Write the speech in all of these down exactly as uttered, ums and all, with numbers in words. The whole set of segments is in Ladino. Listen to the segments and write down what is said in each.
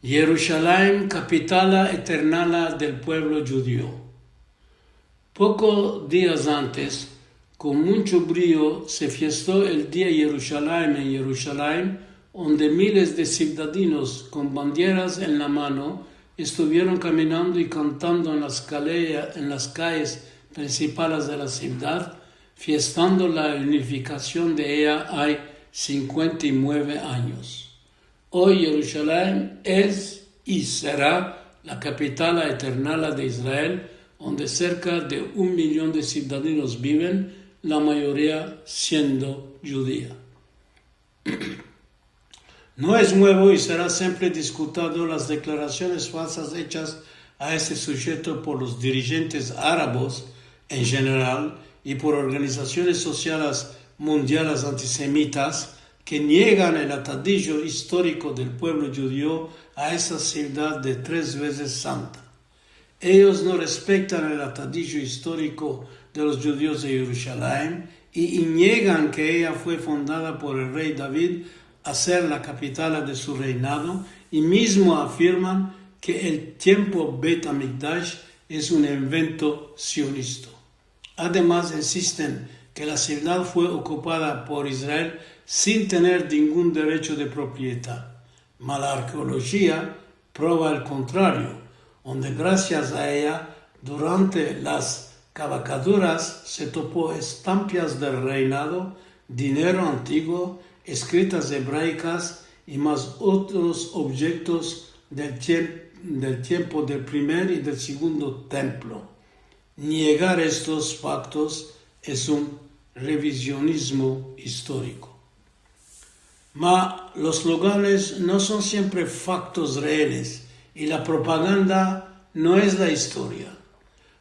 Yerushalayim, kapitala eternala del puevlo djudio. Poko dias antes, kon muncho brio, se fiesto el Dia Yerushalayim en Yerushalayim, onde miles de sivdadinos kon bandieras en la mano estuvieron kaminando i kantando en las kaleya-, en las kayes prinsipales de la sivdad, fiestando la unifikasion de eya ay sinkuenta i mueve anyos. Oy Yerushalayim es i sera la kapitala eternala de Israel, onde serka de un milyon de sivdadinos biven, la mayoria siendo djudia. No es muevo i sera siempre diskutado las deklarasiones falsas echas a este sujeto por los dirijentes arabos en jeneral i por organizasiones sosiales mundiales antisemitas ke niegan el atadijo istoriko del puevlo djudio a esa sivdad de tres vezes santa. Eyos no respektan el atadijo istoriko de los djudios de Yerushalayim i, i niegan ke eya fue fundada por el rey David a ser la kapitala de su reinado, i mizmo afirman ke el tiempo Beit Hamikdash es un invento sionista. Ademas, insisten ke la sivdad fue okupada por Israel sin tener ningun derecho de propriedad. Ma la arkeolojia prova el kontrario, onde grasias a eya, durante las kavakaduras se topo estampias del reinado, dinero antiguo, eskritas ebraikas i mas otros objektos del tiem-, del tiempo del primer i del segundo templo. Niegar estos faktos es un revizionizmo istoriko. Ma los sloganes no son siempre faktos reales i la propaganda no es la istoria.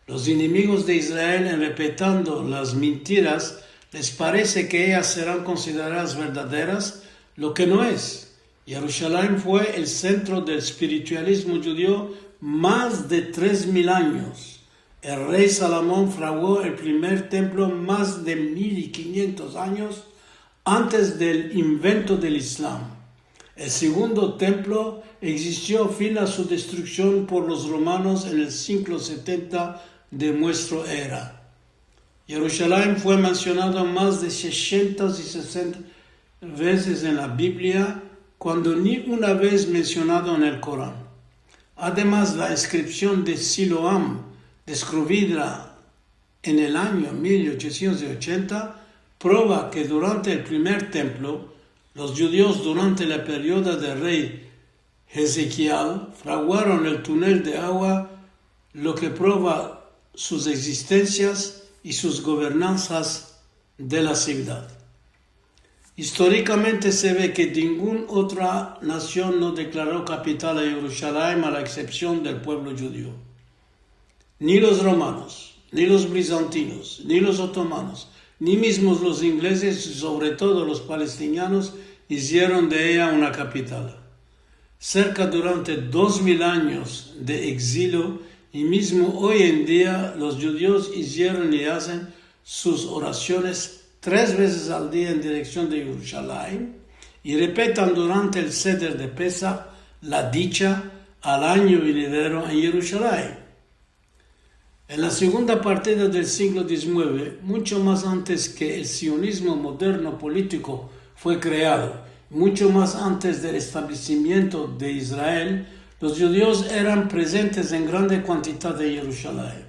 Los enemigos de Israel, en repetando las mentiras, les parese ke eyas seran konsideradas verdaderas, lo ke no es. Yerushalayim fue el sentro del espiritualizmo djudio mas de tres mil anyos. El rey Salomon fraguo el primer templo mas de mil i kinientos anyos antes del invento del Islam. El segundo templo egzistio fin a su destruksion por los romanos en el siglo setenta de muestro era. Yerushalayim fue mensionado mas de sesenta i sesenta vezes en la Biblia, kuando ni una vez mensionado en el Koran. Ademas, la inskripsion de Siloam, deskrivida en el anyo mil ochosientos ochenta, prova ke durante el primer templo, los djudios durante la perioda del rey Ezekiel fraguaron el tunel de agua, lo ke prova sus egzistensias i sus governansas de la sivdad. Istorikamente se ve ke ningun otra nasion no deklaro kapital a Yerushalayim a la eksepsion del puevlo djudio. Ni los romanos, ni los bizantinos, ni los otomanos, ni mizmos los inglezes i sovre todo los palestinianos izieron de eya una kapital. Serka durante dos mil anyos de egzilio, i mizmo oy en dia los djudios izieron i azen sus orasiones tres vezes al dia en direksion de Yerushalayim, i repetan durante el Seder de Pesah la dicha al anyo venidero en Yerushalayim. En la segunda partida del siglo dizinueve, muncho mas antes ke el sionizmo moderno politiko fue kreado, muncho mas antes del establesimiento de Israel, los djudios eran prezentes en grande kuantidad en Yerushalayim.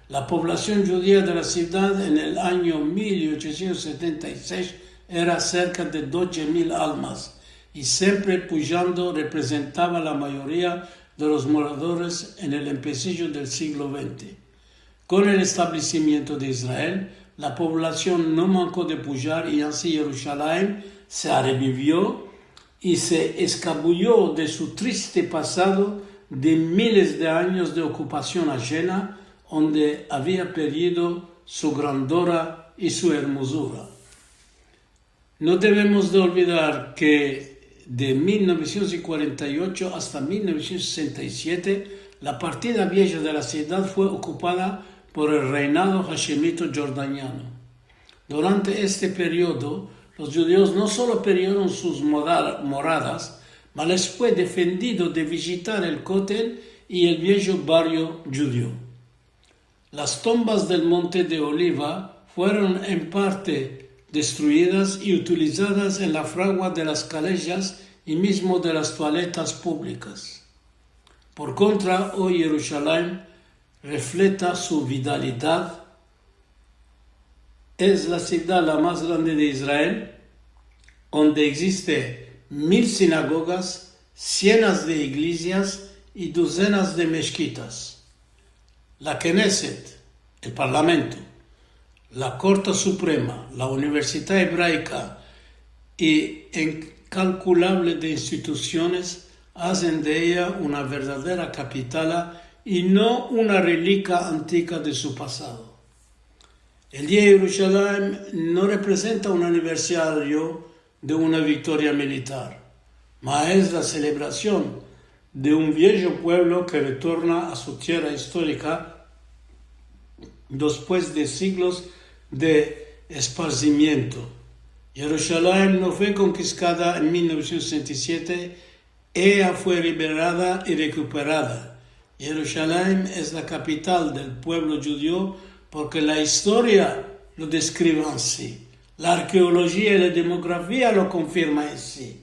La povlasion djudia de la sivdad en el anyo mil ochosientos setenta i sesh era serka de doze mil almas, i siempre pujando reprezentava la mayoria de los moradores en el empesijo del siglo vente. Kon el establesimiento de Israel, la povlasion no manko de pujar i ansi Yerushalayim se arevivio i se eskabulyo de su triste pasado de miles de anyos de okupasion ajena, onde avia perdido su grandura i su ermozura. No devemos de olvidar ke de mil novesientos i kuarenta i ocho asta mil novesientos sesenta i siete, la partida vieja de la sivdad fue okupada por el reinado hashemito jordaniano. Durante este periodo, los djudios no solo perdieron sus moda-, moradas, ma les fue defendido de vijitar el Kotel i el viejo barrio djudio. Las tombas del Monte de Oliva fueron en parte destruidas i utilizadas en la fragua de las kalejas i mizmo de las tualetas publikas. Por kontra, oy Yerushalayim refleta su vitalidad. Es la sivdad la mas grande de Israel, onde egziste mil sinagogas, sienas de iglezias i dozenas de meshkitas. La Knesset, el Parlamento, la Korte Suprema, la Universidad Ebraika i inkalkulable de institusiones azen de eya una verdadera kapitala i no una relikia antika de su pasado. El Dia de Yerushalayim no reprezenta un aniversario de una viktoria militar, ma es la selebrasion de un viejo puevlo ke retorna a su tierra istorika despues de siglos de esparzimiento. Yerushalayim no fue konkistada en mil novesientos sesenta i siete, eya fue liberada i rekuperada. Yerushalayim es la kapital del puevlo djudio porke la istoria lo deskrive ansi. La arkeolojia i la demografia lo konfirma ansi.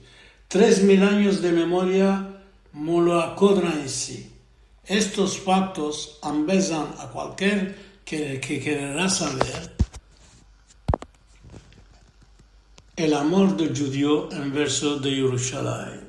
Tres mil anyos de memoria mo lo akodra ansi. Estos faktos ambezan a kualker ke, ke kerera saver el amor del djudio enverso de Yerushalayim.